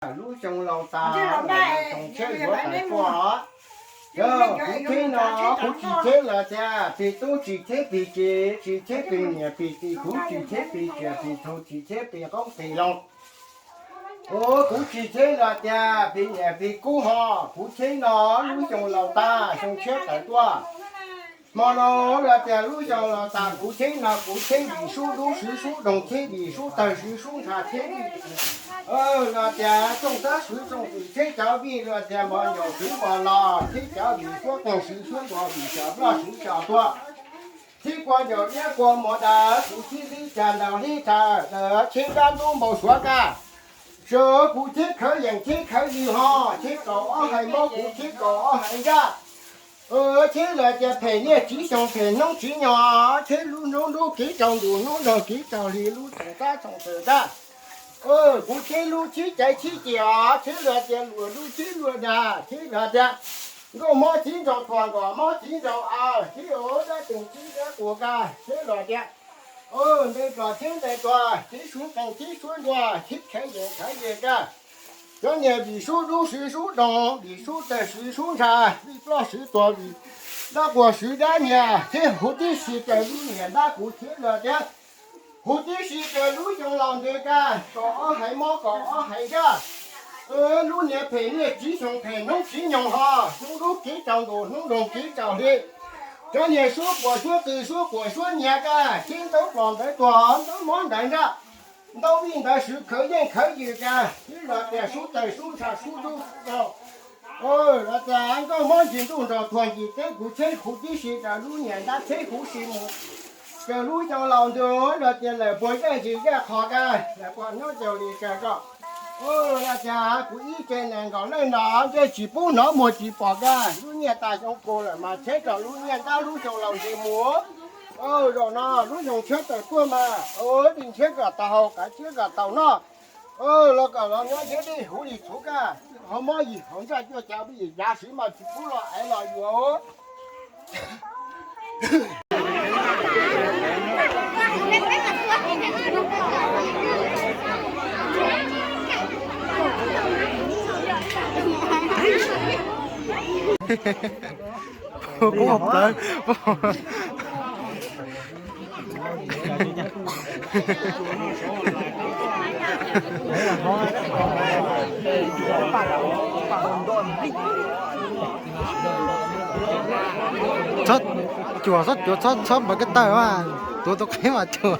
Lub xyoo laus tas, xyoo tshiab yuav tawm tuaj. Yog kuv cheb no, kuv tsis cheb los tias pig tub, tsis cheb pig ces, tsis cheb pig niam pig txiv, kuv tsis cheb pig tsiaj pig txhu, tsis cheb pig qoob pig loo. Kuv tsis cheb los tias pig niam pig kub ho, kuv cheb no lub xyoo laus tas, xyoo tshiab tawm tuaj. Hmo no los tias lub xyoo laus tas, kuv cheb no kuv cheb vim sub dub swv sub doog, cheb vim sub tawg swv sub ntsha, cheb vim los tias tsooj tab swv tsooj vim, cheb cov vij los tias mos ncaus swv mos los, cheb cov vim suab qeeg swv suab ntuas, vim xyom ploj swv xyom tuag. Cheb kua ncaus liab kua mov daws, kuv cheb lib cas ntaus lib tsaws, cheb dab ntub npau suav kaj. Sawv kuv cheb khawv yees cheb khawv yws ho, cheb kaum ob hais mob kuv cheb kaum ob hais nraj. Cheb los tias phem niaj tsis xyoo phem hnub tsis nyoog, cheb lub hnub ntub kev tsaus ntuj hnub nrog kev tsaus hli, lub txoos tab txoos tawm ntaj. Kuv cheb lub chib caiv chib cim os, cheb los tias luam lub chib luam dag, cheb los tias nkauj mob txiv nraug tuag, nkos mob txiv nraug aws, cheb dab tug chib dab quas kaj, cheb los tias nte plos cheb nte tuag, cheb suab qeeg cheb suab ntuag, cheb khav yees khav yws kaj. Cov niag vim sub dub swv sub doog, vim sub tawg swv sub ntsha, vij ploj swv tuag, vim dab quas swv dab niag, cheb huv tib si raws lub niam dab kuv cheb los tias huv tib si raws lub xyoo laus ntws kaj, kaum ob hais mob kaum ob hais nraj. Lub niag phem niaj tsis xyoo phem hnub tsis nyoog ho, hnub dub kev tsaus ntuj hnub nrog kev tsaus hli. Cov niag suab quas suab qw suab quas suab nyiav kaj, cheb ntaub plos ntawd tuag, ntaub mob ntawd nraj, ntaub vij ntawd swv khawv yeej khawv yws kaj, cheb los tias sub tawg sub ntsha sub dub sub doog. Los tias nkauj mob ntsis ntuj nraug tuag ntsis teb, kuv cheb huv tib si raws lub niam dab cheb huv si mus. Raws lub xyoo laus ntws los tias lawm puag zaj zis zaj qhov kaj, lawm puag nyob caug li kaj ko. Los tias kuv ib tse nees nkaum leej no ntsej tsis pub hnov muag tsis pom kaj, lub nyiaj tas xyoo puag lawm mas cheb rau lub nyiaj ntab lub xyoo laus ntws mus. Zaum no lub xyoo tshiab tawm tuaj mas, dej ntshiab kom tau haus, kav tshiab kom tau noj. Los kom los nyob thiab dej huv li txhuv kaj, hauv mob yig hauv ntsaj cuaj cav vij yav siv mas tsis pub los aiv los yuav. Puab ua plawv. Txhob cuam, txhob cuam, txhob, txhob npawg kab tawg mas, tuav tus qhev mas cuam.